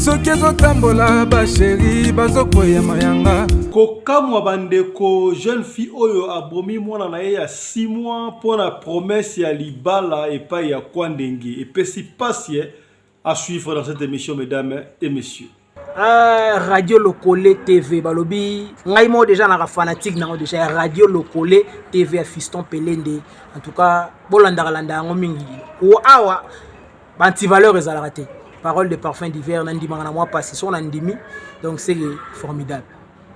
Soki ezotambola basheri bazokweya mayanga. Kokamwa bandeko, jeune fille oyo abomi mwana na ye ya 6 mois mpo na promesse ya libala epai ya Kwandenge epesi pasi à suivre dans cette émission, mesdames et messieurs. Radio Lokole TV balobi ngai moko déjà naka fanatique nango déjà ya Radio Lokole TV ya Fiston Pelende. En tout cas bolandaka landa yango mingi ko awa ba antivaleur ezalaka te. Parole de parfum d'hiver na ndimaka na mwa pasi so na ndimi, donc c'est formidable.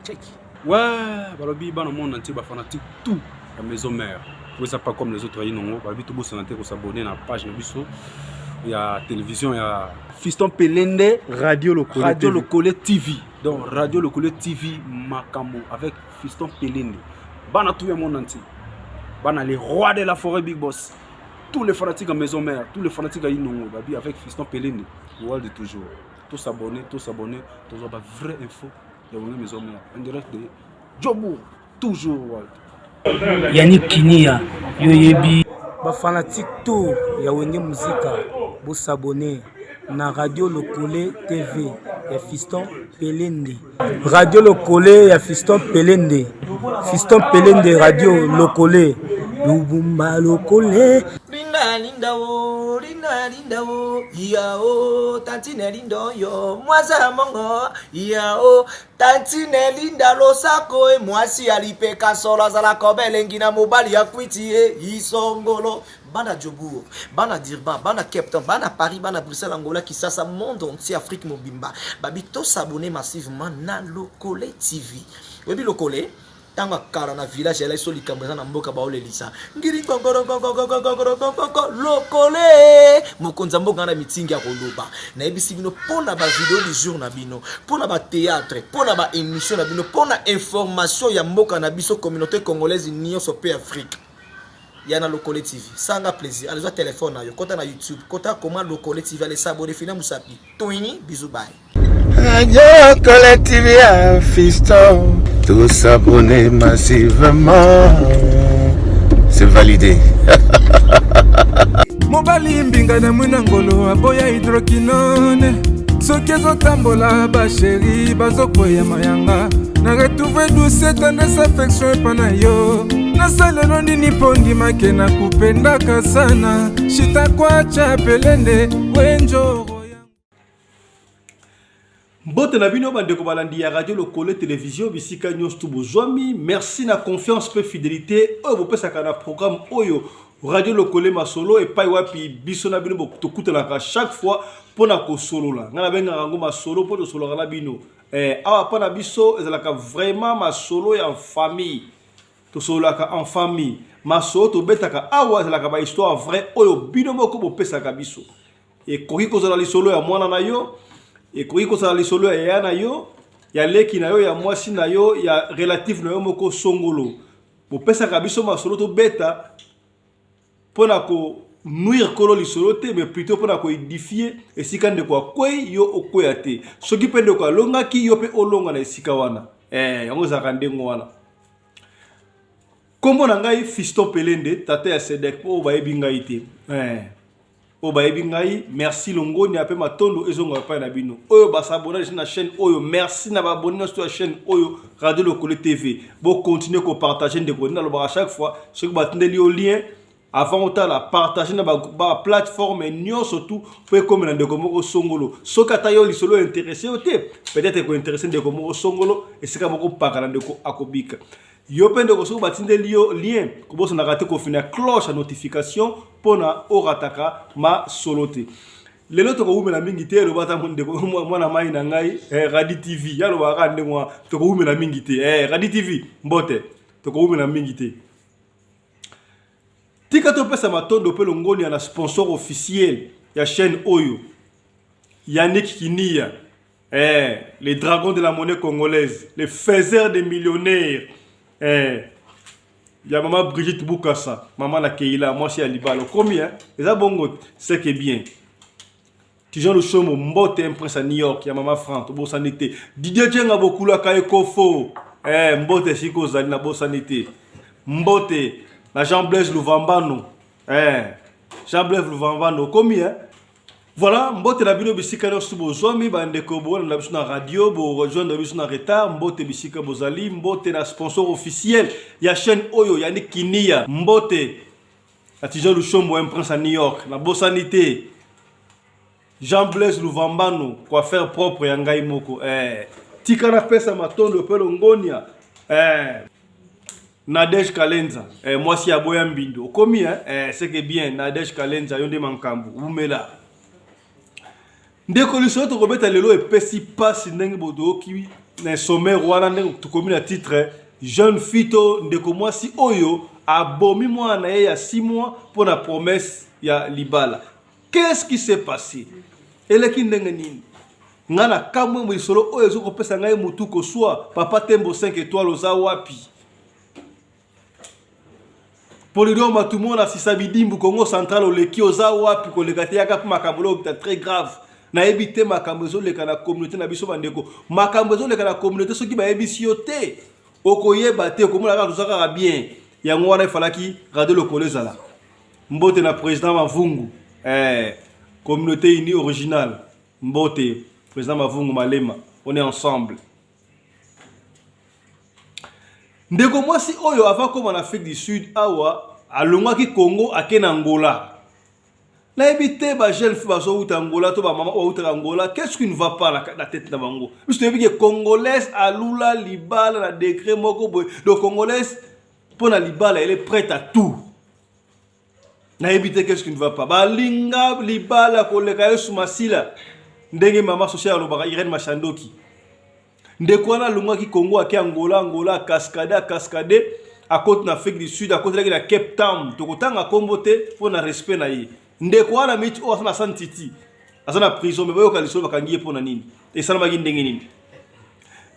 Check. Ouais, balobi bana monde entier, ba fanatique tout ya Maison Mère. Po eza pas comme les autres inongo, balobi tobosana te kosabonner na page na biso ya télévision ya Fiston Pelende. Radio Lokole. Radio TV. Lokole TV. Donc Radio Lokole TV Makambo avec Fiston Pelende. Bana tout le monde entier. Bana les rois de la forêt, Big Boss. Tous les fanatiques à Maison Mère, tous les fanatiques à Inongo, babi avec Fiston Pelende. World toujours. Tous s'abonner, tous s'abonner, tous avoir vraie info. Ya Maison Mère. En direct de Jobourg, toujours World. Yannick Kinia, yo yebi. Bafanatique tour ya Wenge Muzika, bosabone na Radio Lokole TV ya Fiston Pelende. Radio Lokole ya Fiston Pelende, Fiston Pelende, Radio Lokole, Lubumba Lokole. Linda linda o, linda linda o, iya o, tantine linda oyo, mwasa mongo, iya o, tantine linda losako e, mwasi ya lipeka solo azalaka obelengi na mobali ya kwiti e, isongolo. Bana Jobourg, bana Durban, bana Cape Town, bana Paris, bana Bruxelles, Angola, Kinshasa, monde entier, Afrique mobimba. Babi tosabonner massivement na Lokole TV. Oyebi Lokole? Ntango akala na village elai so likambo eza na mboka baolelisa ngiri ngongorongongongongongongongoko lokole mokonzi ya mboka na mitingi ya koloba. Nayebisi bino mpo na bavideo du jour na bino, mpo na bathéâtre, mpo na baémission na bino, mpo na information ya mboka na biso, communauté congolaise nyonso mpe Afrique ya na Lokole TV. Sanga plaisir, allez, telefone na yo, kota na YouTube, kota koma Lokole TV, allez s'abonner, fina musapi toini, bisous, bye. Radio Lokole TV ya Fiston. Tous s'abonner massivement. C'est validé. Mobali mbinga na mwina ngolo aboya hydroquinone. Soki ezotambola basheri bazokweya mayanga. Na retrouve douce tendresse affection epa na yo. Nasalelo nini mpo ndimake na kupendaka sana shitakwacha Pelende wenjoro. Mbote na bino bandeko balandi ya Radio Lokole Télévision bisika nyonso tu bozwami. Merci na confiance mpe fidélité oyo bopesaka na programme oyo Radio Lokole Masolo, epai wapi biso na bino tokutanaka chaque fois mpona kosolola. Ngai nabengaka yango masolo mpo tosololaka na bino. Awa mpo na biso ezalaka vraiment masolo ya famille, tosololaka en famille. Masolo tobetaka awa ezalaka bahistoire vrai oyo bino moko bopesaka biso. Ekoki kozala lisolo ya mwana na yo, ekoki kozala lisolo ya yaya na yo, ya leki na yo, ya mwasi na yo, ya relative na yo moko songolo. Bopesaka biso masolo tobeta mpona konuire kolo lisolo te, mais plutôt mpona koédifier. Esika ndeko akwei, yo okweya te. Soki mpe ndeko alongaki, yo mpe olonga na esika wana. Yango ezalaka ndenge wana. Nkombo na ngai Fiston Pelende, tata ya Sedek, mpo oyo bayebi ngai te. Oyo bayebi ngai, merci, longonia mpe matondo ezonga epai na bino oyo basabona deja na chaîne oyo. Merci na baabonnés nyonso ya chaîne oyo Radio Lokole TV. Bocontinue kopartage. Ndeko nde nalobaka chaque fois, soki batindeli yo lien, avant otala, partage na baplateforme nyonso tu mpo ekomela ndeko moko songolo. Soki ata yo lisolo intéressé yo te, peut-être ekointéresse ndeko moko songolo esika moko mpaka na ndeko akobika. Yo mpe ndeko, soki batindeli yo lien, kobosanaka te kofina cloche ya notification mpona orataka masolo te. Lelo tokowumela mingi te. Eloba ata ndeko mwana mai na ngai, Radi TV, ye alobaka kaka ndenge wana, tokowumela mingi te. Radi TV, mbote. Tokowumela mingi te. Tika topesa matondo mpe longonia na sponsor officiel ya chaîne oyo, Yannick Kinia, les dragons de la monnaie congolaise, les faiseurs des millionnaires, ya mama Brigitte Bukasa, mama na Keila, mwasi ya libala okomi, hein? Eza bongo, c'est que bien. Tijan Lushomo, mbote, prince à New York, ya mama Franc, tobosani te. Didier Djenga bokulaka ekofo, mbote esika ozali, nabosani te. Mbote na Jean Blaise Luvambano, Jean Blaise Luvambano okomi, hein? Voilà, mbote na bino bisika nyonso bozwami bandeko bolanda biso na radio borejoindre biso na retard mbote bisika bozali mbote na sponsor officiel ya chaîne oyo yani Kinia mbote na Tijan Lushombo un prince à New York nabosani te Jean Blaise Luvambano coiffeur propre ya ngai moko eh, tika napesa matondo mpe longonia eh, Nadège Kalenza eh, mwasi ya boya mbindo okomi eh, eh, c'est que bien Nadège Kalenza yo nde mankambo wumela ndeko lisolo tokobeta lelo epesi mpasi ndenge botoyoki na sommaire wana ndenge tokomi na titre jeune fille to ndeko mwasi oyo abomi mwana na ye ya 6 mois mpo na promesse ya libala qu'est-ce qui s'est passé eleki ndenge nini ngai na kamwe lisolo oyo ezokopesa ngai motu koswa papa tembo 5 étoile oza wapi Polidor Matumona sisa bidimbu Congo central oleki oza wapi koleka te yaka mpe makambo olokita très grave nayebi te makambo ezoleka na communauté na biso bandeko makambo ezoleka na communauté soki bayebisi yo te okoyeba te okomona kaka toza kaka bien yango wana efalaki radio lokolo ezala mbote na président mavungu eh, communauté unie originale mbote président mavungu malema on est ensemble Ndeko mwasi oyo avant akoma na Afrique du Sud awa alongwaki Congo ake na Angola. Nayebi te ba jeune fille bazowuta Angola to ba mama oyo bautaka Angola, qu'est-ce qui ne va pas na, na tête na bango? Biso toyebi ke congolaise alula libala na degré moko boye. Donc congolaise mpo na libala elle est prête à tout. Nayebi te qu'est-ce qui ne va pas. Balinga libala koleka Yesu Masila ndenge mama sociale alobaka Irène Mashandoki. Ndeko wana alongwaki Congo ake Angola, Angola cascade cascade akoti na Afrique du Sud, akotelaki na Cape Town. Tokotanga kombo te mpo na respect na ye. Ndeko wana miti oyo aza na San Titi, aza na prison mais boyoka lisolo bakangi ye mpo na nini? Esalamaki ndenge nini?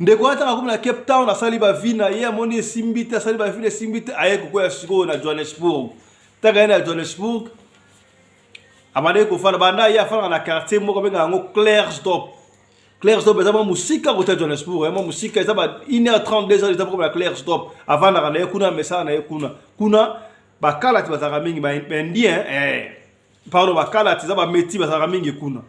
Ndeko wana ntango akomi na Cape Town asali ba vie na ye, amoni esimbi te, asali ba vie esimbi te, aye kokwea sikoyo na Johannesburg. Ntango aye na Johannesburg abandaki kofanda banda ye afandaka na quartier moko abengaka yango Klerksdorp. Klerksdorp eza mwa mosika kota Johannesburg, mwa mosika eza ba 1h30 2h eza moko na Klerksdorp. Avandaka na ye kuna, amesana na ye kuna. Kuna bakalati bazalaka mingi, ba indien eh, pardon, bakalati eza ba métis bazalaka mingi kuna.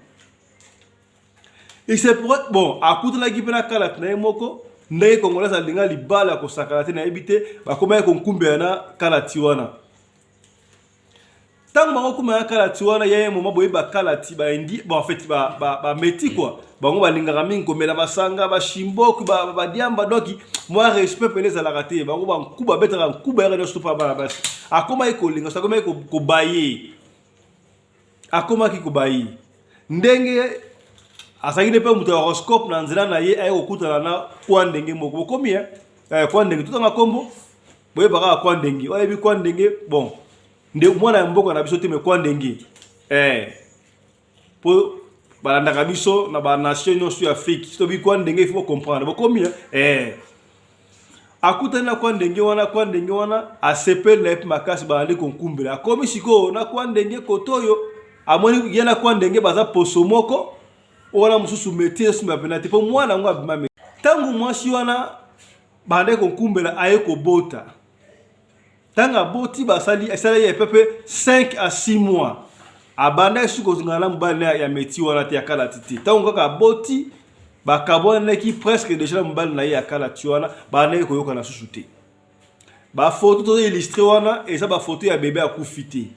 Il se pourrait bon akutanaki mpe na kalati na ye moko ndenge congolais alinga libala ya kosakana te nayebi te bakomaki konkumbela na kalati wana ntango bango na kalati wana ya ye moma boye bakalati baindi bon en fait bameti ba, ba quoi bango balingaka mingi komela masanga bashimboku badiamba ba donc mwa respect pene ezalaka te bango bankuba betaka nkuba yaka nyonso mpa bana basi akomaki kolinga so akomaki kobaye akomaki kobaye ndenge azalaki nde mpe moto ya horoscope na nzela na ye aye kokutana na kwa ndenge moko bokomi eh? Eh, kwa ndenge totanga nkombo boyeba kaka kwa ndenge oyebi kwa ndenge bon nde mwana ya mboka na biso te me kwa ndenge eh, po balandaka biso na banation nyonso ya afrique soki kwa ndenge il faut comprendre bokomi eh. akutani na kwa ndenge wana kwa ndenge wana asepeli na ye mpe makasi bazali konkumbela akomi sikoyo na kwa ndenge kote oyo amoni ye na kwa ndenge baza poso moko wana mosusu metie esimba mpena te mpo mwana yango abima ntango mwasi wana bandaki konkumbela aye kobota Ntango aboti basali esala ye pepe 5 à 6 mois abandaki soki kozongana na mobali na ya meti wana te ya kalati te. Ntango kaka aboti bakabwanaki presque deja na mobali na ye ya kalati wana bandaki koyokana susu te. Bafoto tozo illustre wana eza bafoto ya bebe akufi te.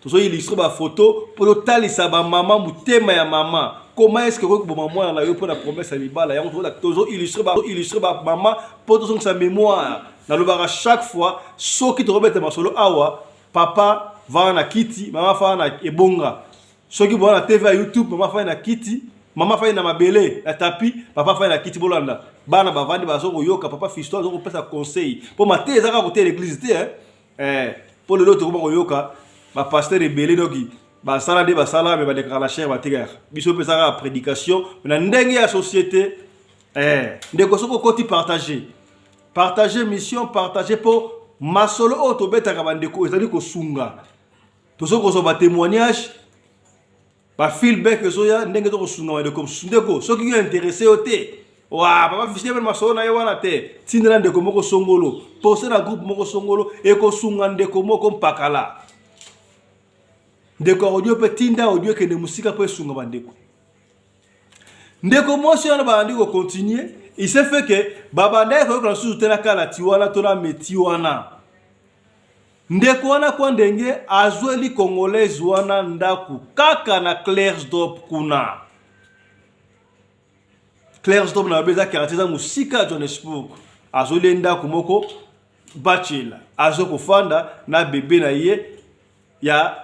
Tozo illustre bafoto mpo totalisa bamama motema ya mama comment est-ce que okoki koboma mwana na yo mpo na promesse ya libala yango tozo illustre ba illustre ba mama mpo tozongisa mémoire nalobaka chaque fois soki tokobeta masolo awa papa vanda na kiti mama fanda na ebonga soki boza na tv ya youtube mama fandi na kiti mama fandi na mabele na tapi papa fandi na kiti bolanda bana bavandi bazo koyoka papa fiston azo kopesa conseil mpo mateya eza kaka koteya l'église te eh? Eh, mpo lelo tokoma koyoka ba pasteur ebele donc basala nde basala me balekaka na chaire batekaka biso mpe ezaka prédication me na ndenge ya société eh, ndeko soki okoti partage partage mission partage mpo masolo oyo tobetaka bandeko ezali kosunga tozoki kozwa batémoignage Ba feedback ezoya ndenge to kosunga bandeko mosusu. Ndeko soki yo interesse yo te, wa papa Fiston ye masolo na ye wana te, tindela ndeko moko songolo, poste na groupe moko songolo, ekosunga ndeko moko mpakala. Ndeko ya audio mpe tinda audio ekende mosika mpo esunga bandeko. Ndeko mwasi wana babandi kocontinue, il s'est fait que babandaki koyoka lisusu te na kalati wana to na meti wana. Ndeko wana kwa ndenge azweli congolaise wana ndaku kaka na Klerksdorp kuna. Klerksdorp na eza quartier eza mosika ya Johannesburg. Azweli ye ndako moko bachelor, azo kofanda na bebe na ye ya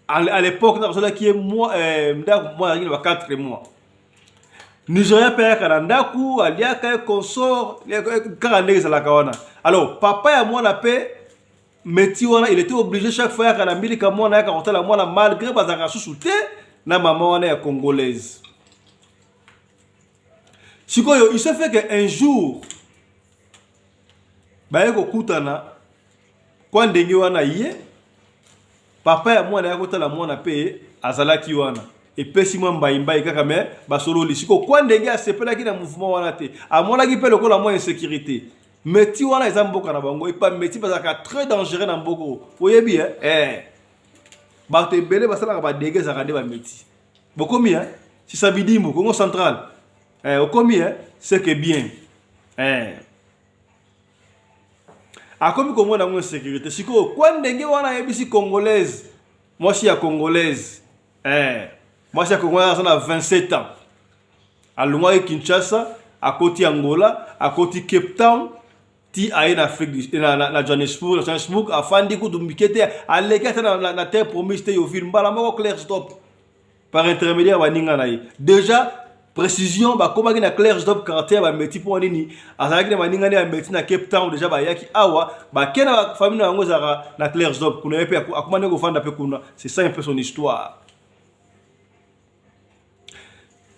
à l'époque na azwelaki ye eh, ndako mwana azalaki na ba 4 mois. Nigeria mpe ayaka na ndako aliaka ye consort kaka ndenge ezalaka wana. Alors papa ya mwana mpe meti wana il était obligé chaque fois ayaka na mbilika mwana ayaka kotala mwana malgré bazalaka susu te na mama wana ya congolaise. Sikoyo il se fait que un jour baye kokutana kwa ndenge wana ye papa ya mwana ya kotala mwana mpe azalaki wana epesi mwa mbaimbai kaka me basololi sikoyo kwa ndenge asepelaki na mouvement wana te amonaki mpe lokola mwa insécurité meti wana eza mboka na bango epa meti bazalaka très dangereux na mboka oyebi eh? eh. Bato ebele basalaka badege ezalaka nde bameti bokomi eh? Sisabidimbu Congo central eh, okomi eh? C'est que bien eh. Akomi komona yango insécurité sikoyo kwa ndenge wana ayebisi congolaise mwasi ya congolaise eh. Mwasi ya congolaise aza na 27 ans alongwaki Kinshasa akoti Angola akoti Cape Town ti aye na Afrique na, na, na Johannesburg na Johannesburg afandi kutu mike te aleki ata na, na, na terre promise te Yeoville mbala moko Klerksdorp par intermédiaire baninga na ye déjà précision bakomaki na Klerksdorp quartier ya bameti mpo nini azalaki na baninga ne ya meti na Cape Town déjà bayaki awa bake na famille na yango ezalaka na Klerksdorp kuna ye mpe akoma nde kofanda mpe kuna. C'est ça un peu son histoire.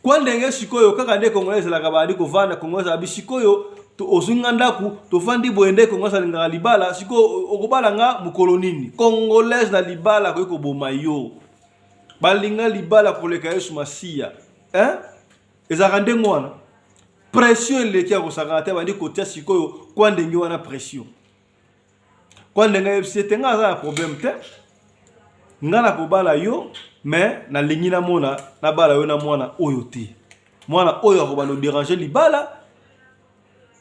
Kwa ndenge sikoyo kaka nde congolais ezalaka babandi kovanda congolais abi sikoyo ozwi nga ndako tovandi boye nde congolais alingaka libala sikoyo okobala nga mokolo nini? Congolaise na libala akoki koboma yo. Balinga libala koleka Yesu Masiya hein? Ezalaka ndenge wana pression eleki ya kosakana te abandi kotia sikoyo kwa ndenge wana pression kwa ndenge ayebisi ete nga aza na problème te nga nakobala yo mais nalingi namona nabala yo na mwana oyo te mwana oyo akobanda oderange libala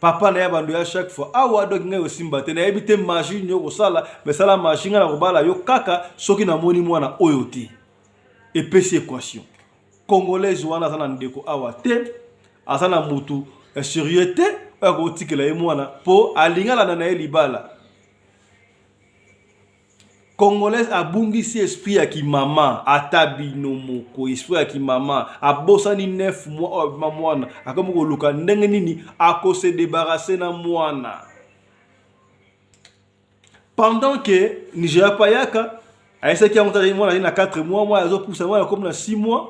papa na ye abando ya chaque fois awa donc ngai osimba te nayebi te magie nini okosala mais sala magie ngai nakobala yo kaka soki namoni mwana oyo te epesi équation congolaise wana aza na ndeko awa te aza na mutu ya sérieux te oyo akotikela ye mwana mpo alingi alanda na ye libala. Congolaise abungisi esprit ya kimama ata bino moko esprit ya kimama abosani 9 mois oyo abima mwana akomi koluka ndenge nini akose débarrasser na mwana pendant que Nigeria payaka ayesaki yango tata mwana azali na 4 mois mwana azopusa mwana akomi na 6 mois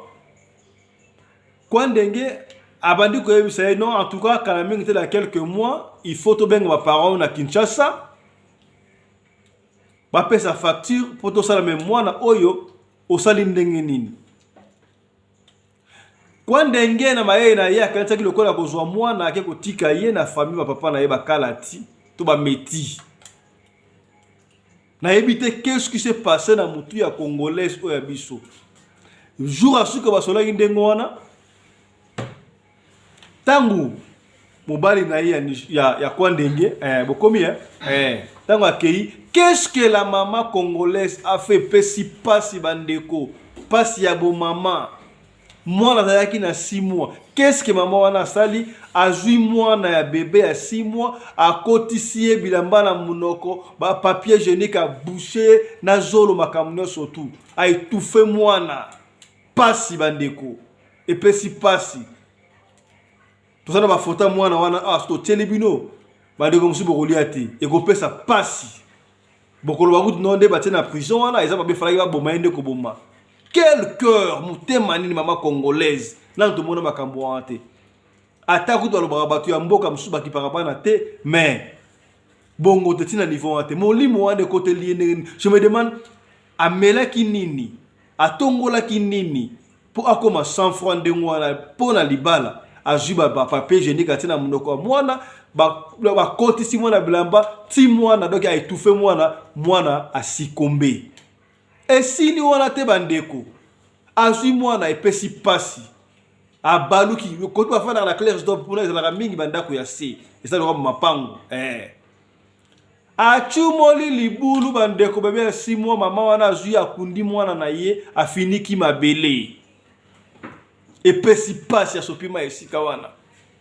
kwa ndenge abandi koyebisa ye non en tout cas kala mingi te dans quelques mois il faut tobenga baparent na Kinshasa bapesa facture mpo tosala me mwana oyo osali ndenge nini kwa ndenge na mayele na ye akanisaki lokola kozwa mwana ake kotika ye na famille bapapa na ye bakalati to bameti nayebi te qu'est-ce qui s'est passé na mutu ya congolaise oyo ya biso jour asuka basolaki ndenge wana ntango mobali na ye ya, ya, ya kwa ndenge eh, bokomi eh? Eh, ntango akei qu'est-ce que la mama congolaise a fait epesi pasi bandeko pasi ya bomama mwana azalaki na 6 mois qu'est-ce que mama wana asali azwi mwana ya bebe ya 6 mois akotisi ye bilamba na monoko bapapier hygiénique abouche na zolo makambo nyonso tu aétouffe mwana pasi bandeko epesi pasi toza na bafoto ya mwana wana awa totieli bino bandeko mosusu bokolia te ekopesa pasi bokoloba kutu no nde batie na prison wana eza mabe falaki baboma ye nde koboma quel cœur motema nini mama congolaise nanu tomona makambo wana te ata kutu balobaka bato ya mboka mosusu bakipaka bana te mais bongo te ntina niveau wana te molimo wana ekoteli ye ndenge nini je me demande amelaki nini atongolaki nini mpo akoma sans froid ndenge wana mpo na libala azwi bapapier hygiénique atie na monoko ya mwana bakotisi mwana bilamba ti mwana donc aétouffe mwana mwana asikombe. Esili wana te bandeko, azwi mwana epesi pasi, abaluki kote bafandaka na Klerksdorp kuna ezalaka mingi bandako ya se eza lokola mapango eh. Acumoli libulu bandeko, bebe ya 6 mois mama wana azwi akundi mwana na ye afiniki mabele, epesi pasi, asopi mai esika wana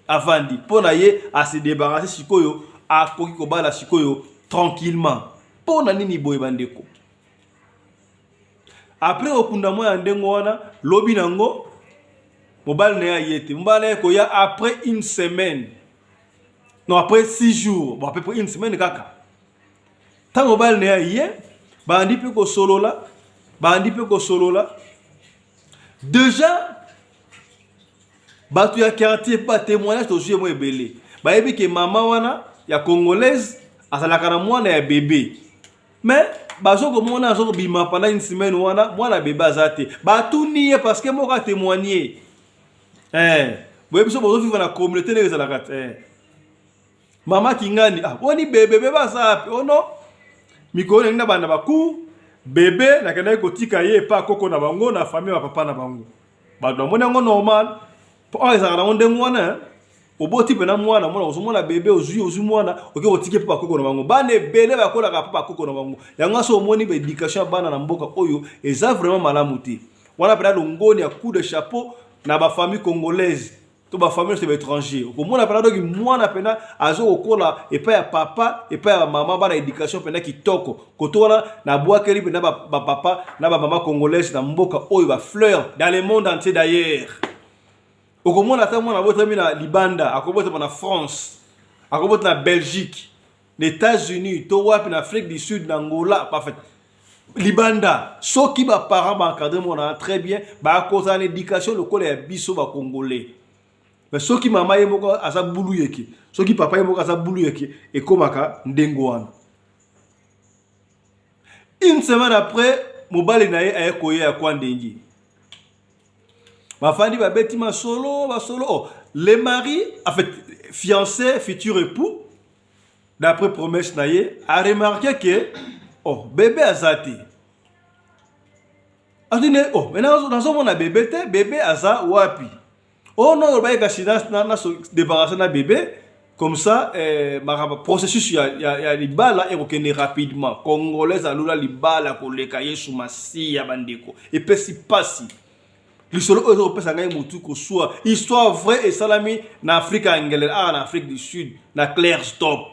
avandi mpo na ye ase debarrasse sikoyo, akoki kobala sikoyo tranquillement. Mpo na nini boye bandeko? Après kokunda mwana ndenge wana, lobi nango mobali na ye aye te, mobali na ye koya après une semaine, non après 6 jours, bon à peu près une semaine kaka. Ntango mobali na ye aye, bandi mpe kosolola, bandi mpe kosolola déjà bato ya quartier ba témoignage tozwi mo ebele, bayebi ke mama wana ya congolaise azalaka na mwana ya bebe, mais bazokomona azokobima pendant une semaine wana mwana bebe aza te. Batuni ye parce que moko atémoigne eh, boyebi so bozovivre na communauté ndenge ezalaka te eh. Mama kingani, ah, boni bebe bebe aza wapi? Ono mikolo ndenge na banda bacour bebe nakendaki kotika ye epa koko na bango na famille ya papa na bango. Bato bamoni yango normal mpo awa ezalaka nango ndenge wana, oboti mpena mwana, mwana ozomona bebe, ozwi ozwi mwana oke kotiki mpo bakoko na bango. Bana ebele bakolaka mpo bakoko na bango. Yango so omoni baéducation ya bana na mboka oyo eza vraiment malamu te. Wana mpena longoni ya coup de chapeau na bafamille congolaise to bafamille nyonso ya baétranger, okomona mpena doki mwana mpena aza kokola epai ya papa, epai ya bamama, bana éducation mpena kitoko. Koto wana nabwakeli mpena bapapa na bamama congolaise na mboka oyo bafleur dans le monde entier d'ailleurs. Okomona ata mwana abotami na libanda, akobotama na France, akobota na Belgique, na États-Unis to wapi, na Afrique du Sud, na Angola, en fait libanda, soki baparent baencadre mwana très bien, bakozala na éducation lokola ya biso bacongolais. Mais soki mama ye moko aza bulu yeke, soki papa ye moko aza bulu yeke, ekomaka ndenge wana. Une semaine après, mobali na ye aye koya ya kwa ndenge bafandi, babeti masolo basolo. Oh, le mari, en fait fiancé, futur époux, d'après promesse na ye, a remarqué que oh, bébé aza te. Atuni: oh, mais nazomona bébé te, bébé aza wapi? Oh non, olobaki kasi na débarrasse na bébé, comme ça eh, makambo processus ya libala ekokende rapidement. Congolaise alula libala koleka Yesu Masiya. Bandeko, epesi pasi lisolo oyo ezokopesa ngai motu koswa. Histoire vraie esalami na Afrika ya Ngelele, awa na Afrique du Sud, na Klerksdorp.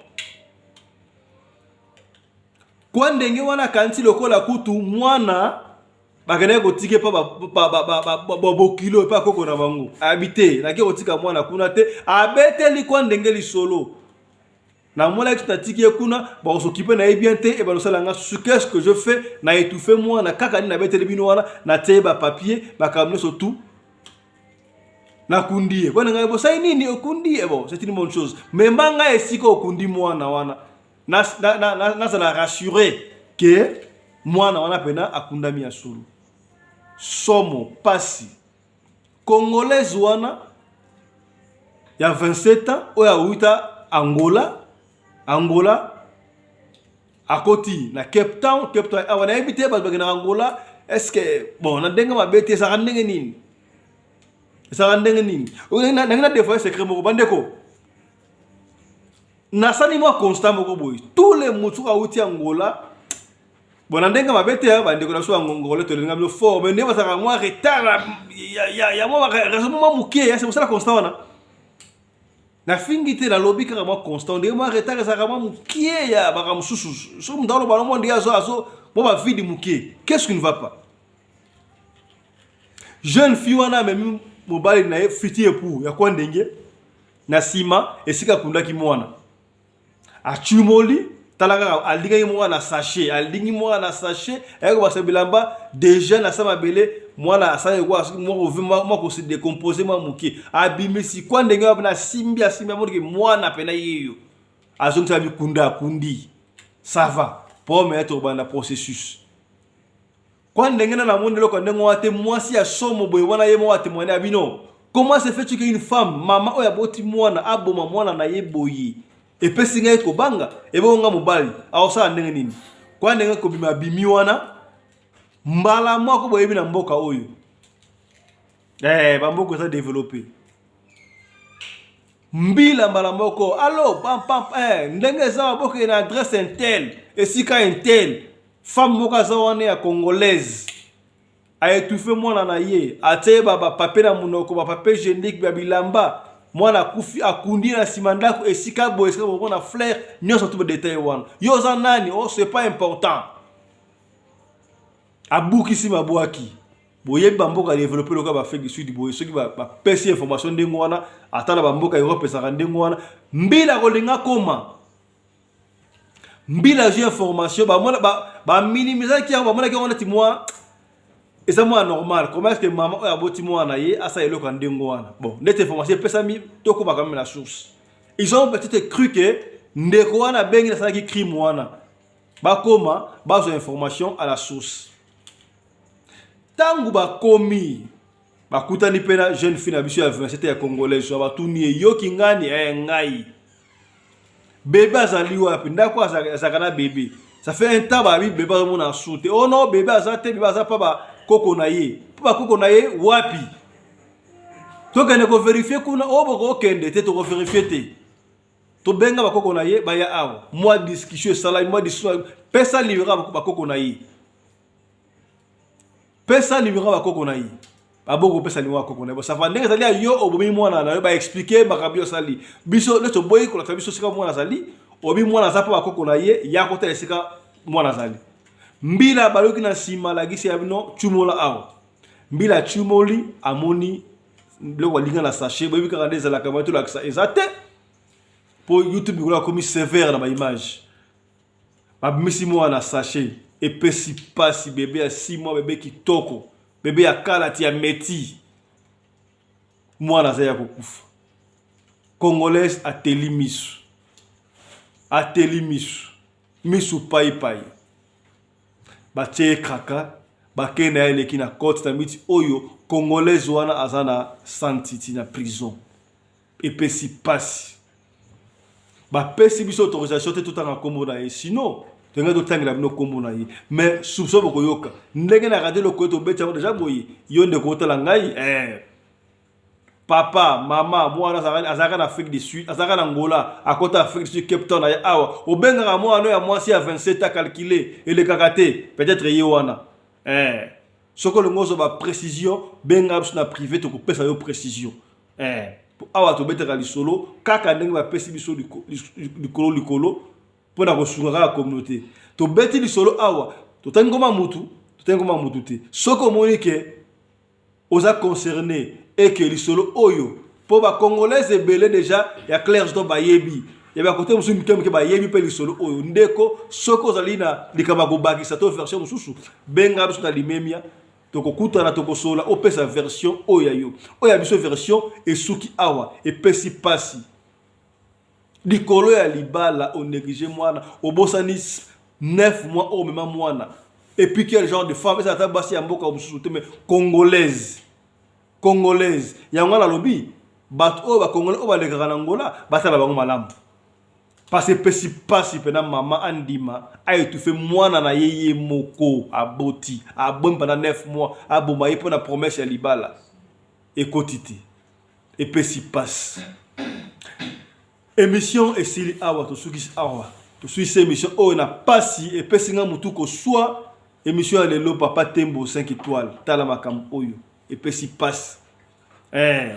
Kwa ndenge wana akanisi lokola kutu mwana bakendaki kotika epa babokilo, epa koko na bango, ayabi te nake kotika mwana kuna te. Abeteli kwa ndenge lisolo: namonaki natiki ye kuna, bakosokipe na ye bien te, e balosala nga susu. Qu'est ce que je fais? Na étouffe mwana kaka. Nini nabeteli bino wana? Natie ye bapapier, makambo nyonso tout, nakundi ye. Mpona ngai bosali nini? Okundi ye, bon, c'est une bonne chose. Mema ngai esika okundi mwana wana, nazala rassuré ke mwana wana mpena akundami ya solo. Somo pasi. Congolaise wana ya 27 ans oyo awuta Angola, Angola akoti na Cape Town. Cape Town awa nayebi te bato bakendaka Angola est ce que, bon, na ndenge mabe te, ezalaka ndenge nini? Ezalaka ndenge nini? Nangi na dévoile secret moko, bandeko. Nasali mwa constat moko boye: tous les motu awuti Angola, bon, na ndenge mabe te, bandeko na biso ya Ngongole, tolinga bino fort, mais ndenge bazalaka mwa retard ya mwa raisonnement mwa moke. C'est mosala constat wana nafingi te, nalobi kaka mwa constat ndenge mwa retard ezalaka mwa mokie ya baka mosusu. Soki moto aloba mwa ndenge azo azo mwa bavide moke, qu'est-ce qui ne va pas? Jeune fille wana amemi mobali na ye, futur époux ya kwa ndenge, na nsima esika akundaki mwana, acumoli. Tala kaka, alingaki mwana na sachet, alingi mwana na sachet, ayaki kobasa bilamba déjà na sa mabele. Mwana asali mwa kose décompose mwa moke, abimisi kwa ndenge wana asimbi, asimbi, amoniki mwana pena yeyo, azongisa bikunda, akundi. Ça va po me tokobanda processus kwa ndenge na namoni eloko ya ndenge wana te. Mwasi ya somo boye wana, ye moko atémoigne ya bino. Comment se fait-il qu'une femme, mama oyo aboti mwana, aboma mwana na ye boye? Epesi ngai kobanga. Ebongo nga mobali akosala ndenge nini? Kwa ndenge kobima, abimi wana. Mbala moko boyebi na mboka oyo. Eh, ba mboka eza développé. Mbila mbala moko, allo, pam pam, eh, ndenge eza bokende na adresse intel, esika intel. Femme moko aza wana ya congolaise. A étouffer mwana na ye, atie ba ba papier na munoko, ba papier hygiénique, ba bilamba. Mwana akufi, akundi na sima ndako esika boye, esika boye na fleur, nyonso tout ba détail wana. Yo oza nani? Oh, c'est pas important. Abukisi mabwaki. Boyebi ba mboka développer lokola ba Afrique du Sud boye, soki ba bapesi information ndenge wana, ata na ba mboka Europe ezalaka ndenge wana, mbila kolinga koma. Mbila azwi information, bamona ba ba minimisaki yango, bamonaki yango neti mwa eza mwa normal. Comment est-ce que mama oyo aboti mwana na ye asala eloko ya ndenge wana? Bon, neti information epesami, tokóma quand même na source. Ils ont peut-être cru que ndeko wana abengi asalaki crime wana. Bakoma bazwa information à la source. Tango bakomi bakutani mpe na jeune fille na biso ya 27 ya congolaise, batuni ye yoki ngani eh, ngai bebe azali wapi? Ndako azalaka na bebe, ça fait un temps babi bebe azomona su te. Oh non, bebe aza te, bebe aza mpa bakoko na ye, mpo bakoko na ye wapi? Tokende kovérifier kuna. Oyo bokokende te, tokovérifier te, tobenga bakoko na ye baya awa. Mwa discussion esalami, mwa discussion, pesa numéro bakoko na ye, pesa numéro bakoko na ye. Baboko kopesa numéro bakoko na ye. Ça va, ndenge ezali ya yo obomi mwana na yo, baexpliquer makambo yo osali. Biso nde toboyi kolakisa biso esika mwana azali. Obi mwana aza mpo bakoko na ye, ya kotala esika mwana azali. Mbila bayoki na nsima, alakisi ya bino tumola awa. Mbila tumoli, amoni biloko balinga na sachet. Boyebi kaka nde ezalaka, bato tolakisa eza te mpo YouTube likolo akomi sévère na baimage. Babimisi mwana na sachet, epesi pasi. Bebe ya 6 mois, bebe kitoko, bebe ya kala ti ya meti, mwana aza ya kokufa. Congolaise ateli misu, ateli misu, misu paipai. Batie ye kraka, bakei na ye, eleki na cote na miti oyo. Congolaise wana aza na santiti na prison. Epesi pasi. Bapesi biso autorisation te totanga nkombo na ye, sinon tolingai totangela bino nkombo na ye. Mais soupçon bokoyoka ndenge na radio lokoyo tobeti yango deja boye. Yo ndeko otala ngai, eh. Papa, mama, mwana azalaka na Afrique du Sud, azalaka na Angola, akota Afrique du Sud, Cape Town, aye awa. Obengaka mwana ya mwasi ya 27 ans, calculé elekaka te, peut-être ye wana, eh. Soki olingi ozwa baprécision, benga biso na privé, tokopesa yo précision, eh. Awa tobetaka lisolo kaka ndenge bapesi biso likolo likolo mpona kosunga kaka communauté. Tobeti lisolo awa, totangi koma mutu, totangi koma mutu te. Soki omoni ke oza concerné eke lisolo oyo, mpo bacongolaise ebele déjà ya Claire to bayebi ya bakote mosusu mike mike bayebi mpe lisolo oyo. Ndeko, soki ozali na likambo ya kobakisa to version mosusu, benga biso na limemia, tokokutana, tokosola, opesa version oyo ya yo. Oyo ya biso version esuki awa. Epesi pasi, likolo ya libala onéglige mwana, obosani 9 mois oyo omema mwana. Et puis quel genre de femme? Ezala ata basi ya mboka mosusu te, mais congolaise, congolaise. Yango wana alobi bato oyo bacongolais oyo balekaka na Ngola basala bango malamu, parce epesi mpasi mpena mama andima aétouffe mwana na ye, ye moko aboti, abomi pendant 9 mois, aboma ye mpo na promesse ya libala ekoti te. Epesi mpasi. Émission esili awa, tosukisi awa, tosukisi émission oyo na pasi. Epesi nga motu koswa émission ya lelo. Papa Tembo 5 étoiles, tala makambo oyo, epesi pasi, eh.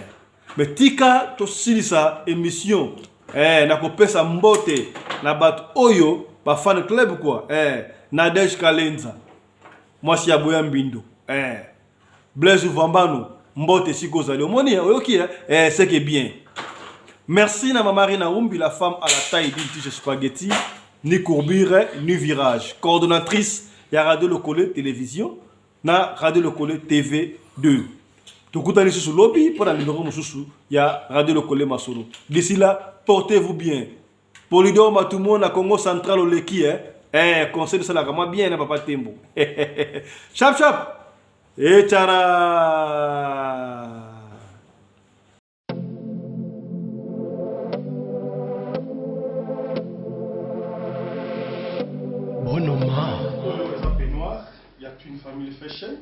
Mais tika tosilisa émission, eh, nakopesa mbote na bato oyo bafan club quoi, eh, Nadege Kalenza, mwasi ya boya mbindo, eh. Blaise Vambano, mbote esika ozali, omoni, oyoki, eh, c'est que bien. Merci na Mama Rina Umbi, la femme à la taille d'une tige spaghetti, ni courbure ni virage, coordonnatrice ya Radio Lokole Télévision na Radio Lokole TV 2. Tokutani lisusu lobi mpo na numéro mosusu ya Radio Lokole Masolo. D'ici là, portez-vous bien. Polidor Matumo na Congo Central oleki, eh? Eh, conseil esalaka mwa bien na Papa Tembo. Chap chap. Echara. Bonoma. Oyo eza peignoir ya Twin Family Fashion.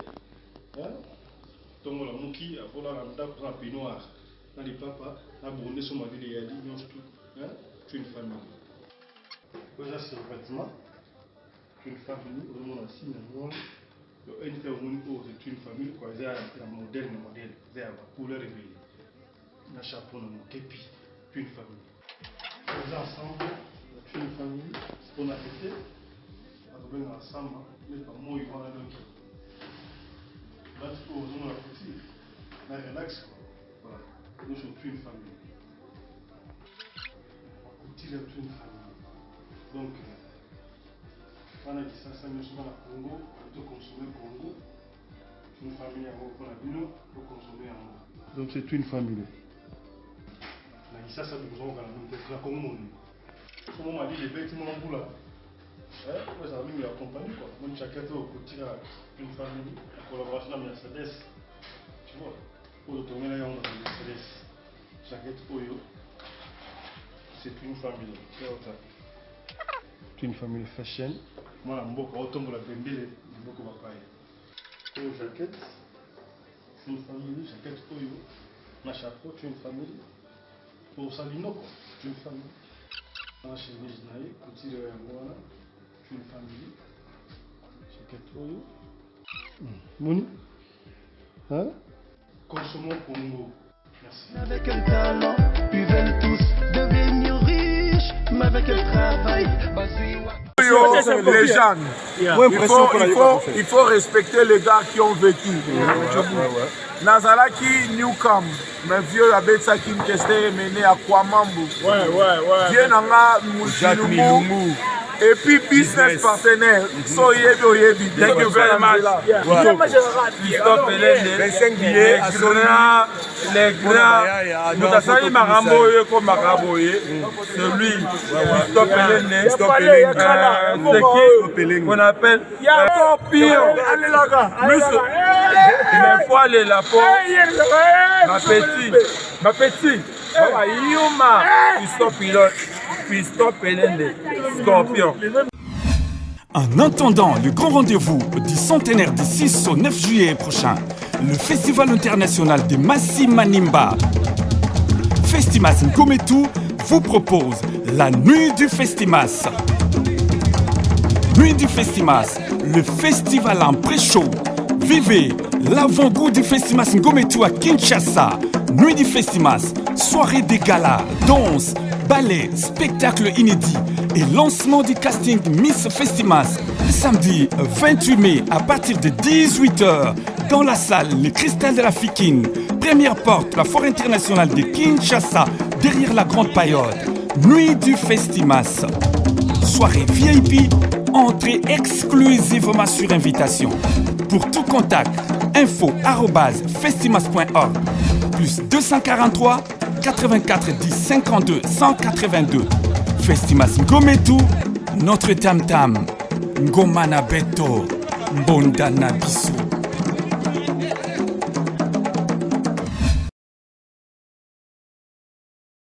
Ntongo lamuki akolala ndako na peignoir na lipapa na bonde so malili eyali nyonso tu Twin Family. Oyo eza survêtement Twin Family, ozomona signe yango wana. Yo anytime omoni oyo c'est Twin Family quoi, eza ya modèle na modèle, eza ya ba couleur ebele na chapeau na mokepi Twin Family. Eza ensemble ya Twin Family mpona ete bakobenga samba neti bamoi wana donc bati oyo ozomona couture na relax quoi. Voilà, nyonso Twin Family, couture ya Twin Family. Donc bana Kisasa nyonso, bana Congo, toconsommer Congo. Twin Family yango mpona bino, toconsommer yango. Donc c'est Twin Family na Kisasa, bokozongaka na bino te na Congo mobimba. Somo malili ebeti, mwa mbula, oyo ezala mingi ya compagnie quoi. Moni jaquette oyo kotira Twin Family en collaboration na Mercedes, tu vois, oyo totongela yango na Mercedes. Jaquette oyo c'est Twin Family. Twin Family Fashion, mwana mboka otombola bendele na mboka bapaya. Oyo jaquette Twin Family, jaquette oyo na chapeau Twin Family osali noko Twin Family na chemise na ye, couture yango wana Twin Family. Jaquette oyo moni, hein? Consommons Congo. Merci. Avec un talent, ils veulent tous devenir riches, mais avec un travail, Légende. Il faut respecter les gars qui ont vécu. Nazalaki newcam, mais vieux abetisaki Mkester Emene ya Kwamambu. Vieux na nga Milungu et puis business partenaire, so oyebi, oyebi. Thank you very much. Christophe Pelende, 25 billets. Les grands, les grands. Moto asali makambo oyo ekomaka boye, celui Christophe Pelende, c'est qui qu'on appelle Scorpion. Mais faut aller là po ma petit, ma petit, baba yuma Christophe Pilote, Christophe Pelende, Scorpion. En attendant le grand rendez-vous du centenaire du 6 au 9 juillet prochain, le Festival international de Massi Manimba, Festimas Ngometu vous propose la Nuit du Festimas. Nuit du Festimas, le festival en pré-show. Vivez l'avant-goût du Festimas Ngometu à Kinshasa. Nuit du Festimas, soirée des galas, danse, ballet, spectacle inédit et lancement du casting Miss Festimas. Samedi 28 mai à partir de 18h dans la salle Le Cristal de la Fikine. Première porte, la foire internationale de Kinshasa, derrière la Grande Paillode. Nuit du Festimas. Soirée VIP, entrée exclusivement sur invitation. Pour tout contact, info@festimas.org plus 243 84 10 52 182. Festimas Ngometu, notre tam tam. Ngoma na beto, Mbonda na biso.